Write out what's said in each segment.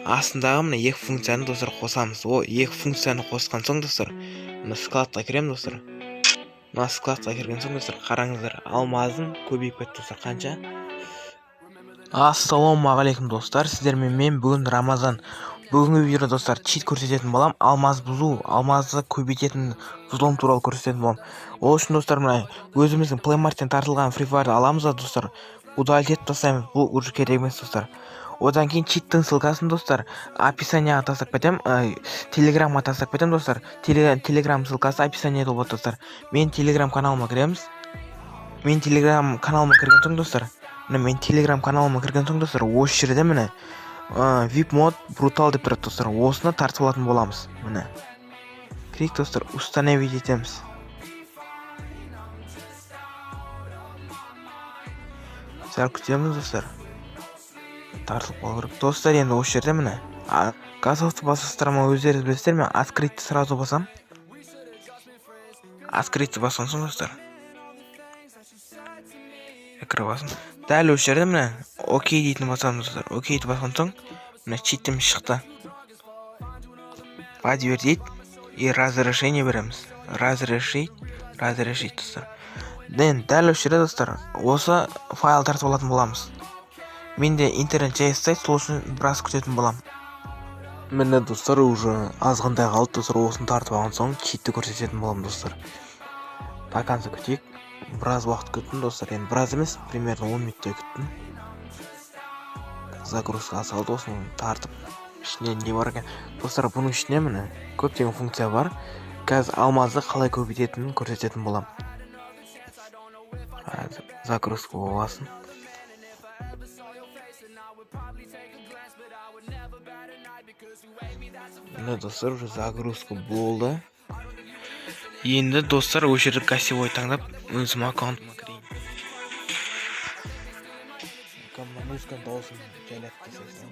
Астындағы мына екі функцияны, достар, қосамыз. О екі функцияны қосқан соң, достар, мына складқа кіремін, достар. Мына складқа кірген соң, достар, қараңыздар, алмазым көбейіп кетті, достар, қанша. Ассалаумағалейкум, достар, сіздермен мен бүгін Рамазан. Бүгінгі видеода, достар, чит көрсететін болам, алмаз бұзу, алмазды көбейтетін взлом туралы көрсететін болам. Ол үшін, достар, мына өзіміздің Play Market'тен тартылған Free Fire'ды аламыз да, достар, удалить етіп тастаймыз, бұл уже керек емес, достар. Одан кейін читтің ссылкасын, достар, описанияға тастап кетемін, Телеграмға тастап кетемін, достар. Телеграм ссылкасы описанияда болады, достар. Мен Телеграм каналыма кіреміз. Мен Телеграм каналыма кірген соң, достар, міне мен Телеграм каналыма кірген соң, достар, осы жерде міне VIP мод брутал деп тұрады, достар. Осыны тартып алатын боламыз. Міне. Кірейік, достар, установить етеміз. Сәл күтеміз, достар. Тартылып қалу керек. Достар, енді осы жерде міне газовты басасыздар ма, өздеріңіз білесіздер, мен открытьті сразу басам. Открытьті басқан соң, достар, кіріп басын. Дәл осы жерде міне окей дейтін басамыз, достар. Окейді басқан соң міне читім шықты. Подтвердить и разрешение береміз. Разрешить, разрешить, достар. Енді дәл осы жерде, достар, осы файл тартып алатын боламыз. Менде интернет жай ұстайды, сол үшін біраз күтетін боламын. Міне, достар, уже азғантай қалды, достар. Осыны тартып алған соң читті көрсететін боламын, достар. До конца күтейік. Біраз уақыт күттім, достар. Енді біраз емес, примерно 10 минуттай күттім. Загрузка салды, осыны тартып, ішінде не бар екен, достар? Бұның ішінде міне көптеген функция бар. Қазір алмазды қалай көбейтетінін көрсететін боламын. Загрузка болсын. Міне, достар, уже загрузка болды. Енді, достар, осы жерде гостевой таңдап, өзім аккаунтыма кірейін. Мына музыканың дауысын жайлап тастайсың.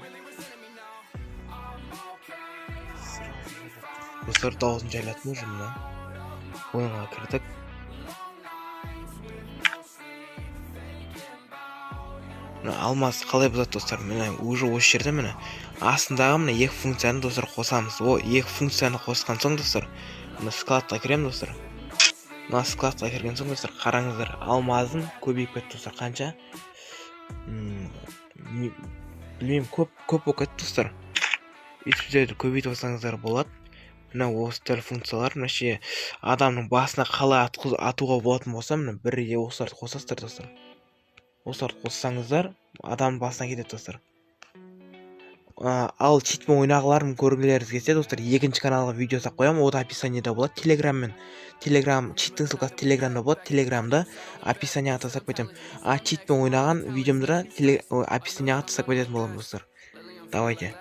Достар, дауысын жайлаттым уже, мына. Ойынға кірдік. Мына алмаз қалай бұзады, достар? Міне, уже осы жерде міне астындағы міне екі функцияны, достар, қосамыз. О екі функцияны қосқан соң, достар, мына складқа кіремін, достар. Мына складқа кірген соң, достар, қараңыздар, алмазым көбейіп кетті, достар, қанша? Білмеймін, көп, көп болып кетті, достар. Өйтіп көбейтіп алсаңыздар болады. Мына осы түрлі функциялар, мына ше адамның басына қалай атуға болатын болса, міне бірге осыларды қосасыздар, достар. Осыларды қоссаңыздар, адамның басына кетеді, достар. Ал читпен ойнағыларым көргілеріңіз келсе, достар, екінші каналға видео салып қоямын, ол да описаниеда болады. Телеграммен, Телеграм читтің ссылкасы Телеграмда болады, Телеграмда описанияға тастап кетемін. А читпен ойнаған видеомды да описанияға тастап кететін боламын, достар. Давайте.